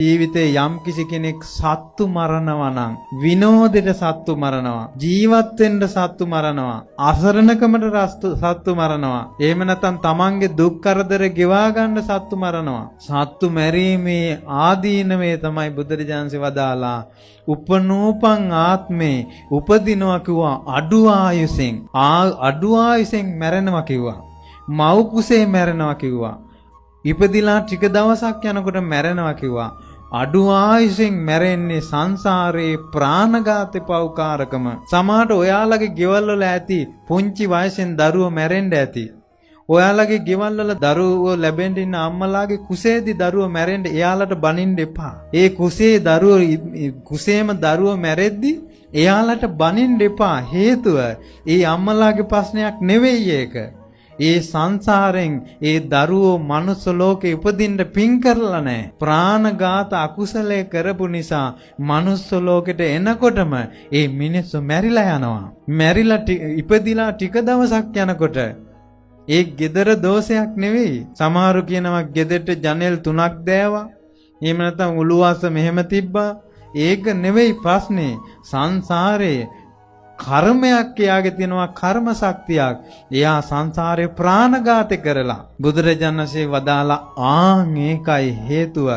ජීවිතේ යම් කිසි කෙනෙක් සත්තු මරනවා නම්, විනෝදෙට සත්තු මරනවා, ජීවත් වෙන්න සත්තු මරනවා, අසරණකමට සත්තු මරනවා, එහෙම නැත්නම් තමන්ගේ දුක් කරදර ගෙවා ගන්න සත්තු මරනවා. සත්තු මැරීමේ ආදීනවේ තමයි බුදුරජාන්සේ වදාලා උපනූපන් ආත්මේ උපදිනවා කිව්වා අඩු ආයුසෙන්, අඩු ආයුසෙන් මැරෙනවා කිව්වා, මව් කුසේ මැරෙනවා කිව්වා, ඉපදිලා ටික දවසක් යනකොට මැරෙනවා කිව්වා. අඩු ආයුෂෙන් මැරෙන්නේ සංසාරේ ප්‍රාණඝාත පව්කාරකම. සමහරට ඔයාලගේ ගෙවල් වල ඇති පුංචි වයසෙන් දරුවෝ මැරෙන්න ඇති. ඔයාලගේ ගෙවල් වල දරුවෝ ලැබෙන්න ඉන්න අම්මලාගේ කුසේදී දරුවෝ මැරෙන්න එයාලට බනින්න එපා. ඒ කුසේ දරුවෝ කුසේම දරුවෝ මැරෙද්දි එයාලට බනින්න එපා. හේතුව ඒ අම්මලාගේ ප්‍රශ්නයක් නෙවෙයි ඒක. ඒ සංසාරෙන් ඒ දරුවෝ මනුස්ස ලෝකේ උපදින්න පින් කරලා නැහැ. ප්‍රාණඝාත අකුසලයේ කරපු නිසා මනුස්ස ලෝකෙට එනකොටම ඒ මිනිස්සු මැරිලා යනවා. මැරිලා ඉපදිලා ටික දවසක් යනකොට ඒ gedara දෝෂයක් නෙවෙයි. සමහරු කියනවා ගෙදරට ජනෙල් 3ක් දෑවා. එහෙම නැත්නම් උළුවාස මෙහෙම තිබ්බා. ඒක නෙවෙයි ප්‍රශ්නේ. සංසාරේ කර්මයක් එයාගේ තියෙනවා, කර්ම ශක්තියක්. එයා සංසාරේ ප්‍රාණඝාත කරලා බුදුරජාණන්සේ වදාලා ආන් ඒකයි හේතුව.